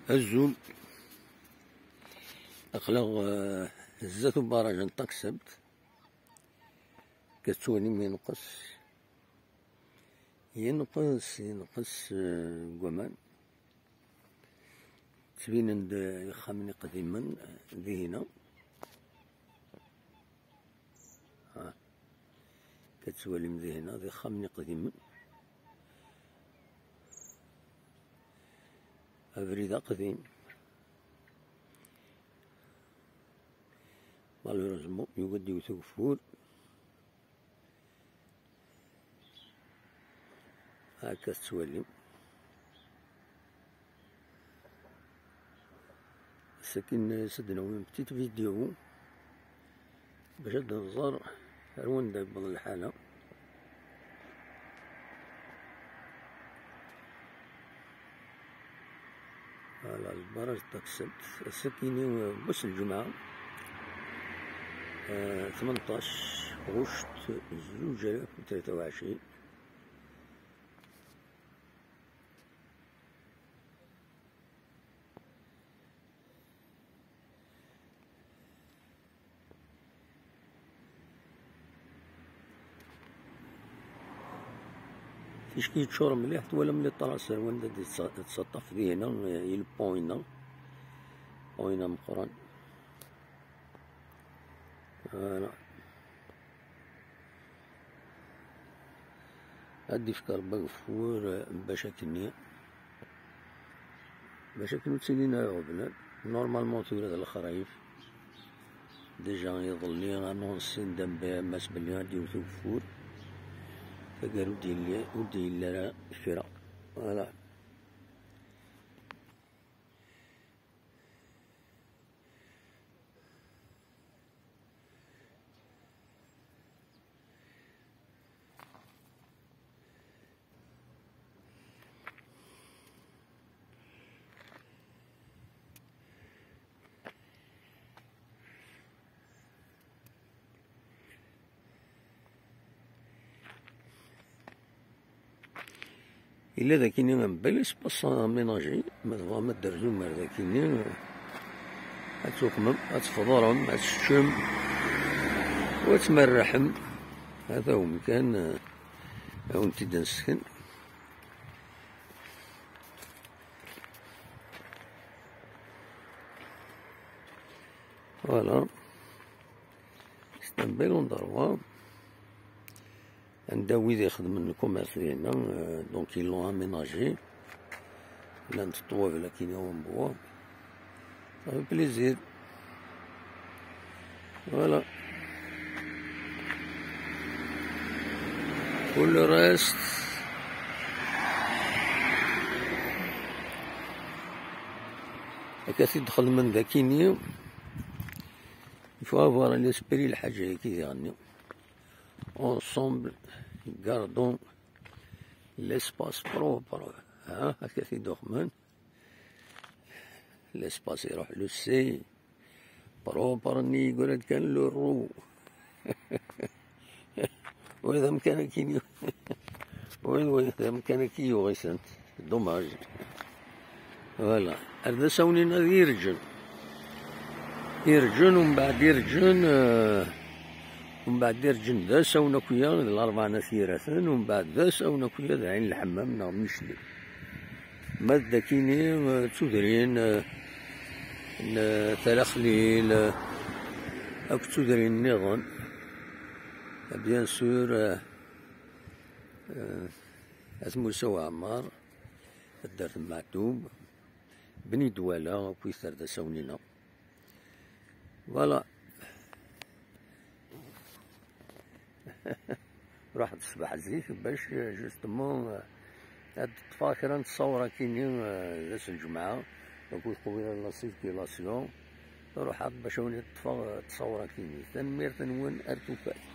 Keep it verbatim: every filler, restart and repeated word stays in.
Azul. Aql-aɣ, eh, zdat ubaraj n Taksebt. Akka tettwalim yenqes. Yenqes, yenqes, eh, deg waman. Ttbinen-d, eh, ixxamen iqdimen, eh, dihina. Ha. Akka tettwalim dihina, d ixxamen iqdimen. Abrid aqdim. Malheureusement, yugi ad d-iwet ugeffur. Akka tettwalim. Sakin, ad d-nawi une petite vidéo bac ad nẓer ar wanda yewweḍ lḥala. Voilà, lbaraj n Taksebt. Ass-akini, eh, wass n lǧemɛa, eh, tmenṭac ɣuct zuǧ alaf u tlata u ɛecrin. Ticki yeččur mliḥ, twalam les traces ar wanda d-yettṣa-, yettṣaṭṭaf dihina, eh, i le pont-ina. Pont-ina meqqren. Voilà. Ad d-ifk Rebbi ageffur, eh, bac akken, bac akken ur ttilin ara iɣeblan. Normalement tura d lexrif. Déjà iḍelli annoncé-n-d Mass belli ad d-iwet ugeffur. Taggara ur d-yelli, ur d-yelli ara kra. Voilà. Yella dakini un bel espace aménagé, ma tebɣam ad d-terzum ar dakini, ad tuqmem, ad tefḍurem, ad teččem, u ad tmerrḥem. Hada umkan, eh, ad wen-t-id-nesken. Voilà. C'est un bel endroit. Anda wid ixedmen le commerce dina, euh, donc ils l'ont aménagé. Llant ṭṭwabel akin i wembuwa. Ça fait plaisir. Voilà. Pour le reste, akka t-id-xedmen dakini. Il faut avoir à l'esprit lḥaǧa-agi diɣenni. Ensemble, gardons l'espace propre. Ha, akka t-id-uxmen. L'espace iruḥ lussé. Propre-nni yeggra-d kan le roux. Wa d amkan akini. Wa, wa d amkan akini yuɣ isent. Dommage. Voilà. Ar d asawen-in ad irǧen. Irǧen, umbeɛd irǧen, eh, umbeɛd irǧen d asawen akya d Larebɛa n At Yiraten, umbeɛd d asawen akya d Ɛin Lḥemmam neɣ Micli. Ma d dakini, eh, d tudrin, eh, n Tala Xlil, eh, akked tudrin nniḍen. Bien sûr, eh, eh, At Musa Waɛmer, taddart n Meɛtub, Bni Dwala, akkit ar d asawen-ina. Voilà. Ruḥ-d ṣṣbeḥ zik bac, justement, ad d-ṭṭfeɣ kra n ttṣawra-kini, eh, d ass n lǧemɛa, akked qbila la circulation. Ruḥeɣ-d bac ad wen-ṭṭfeɣ, eh, ttṣawra-kini. Tanemmirt-nwen, ar tufat.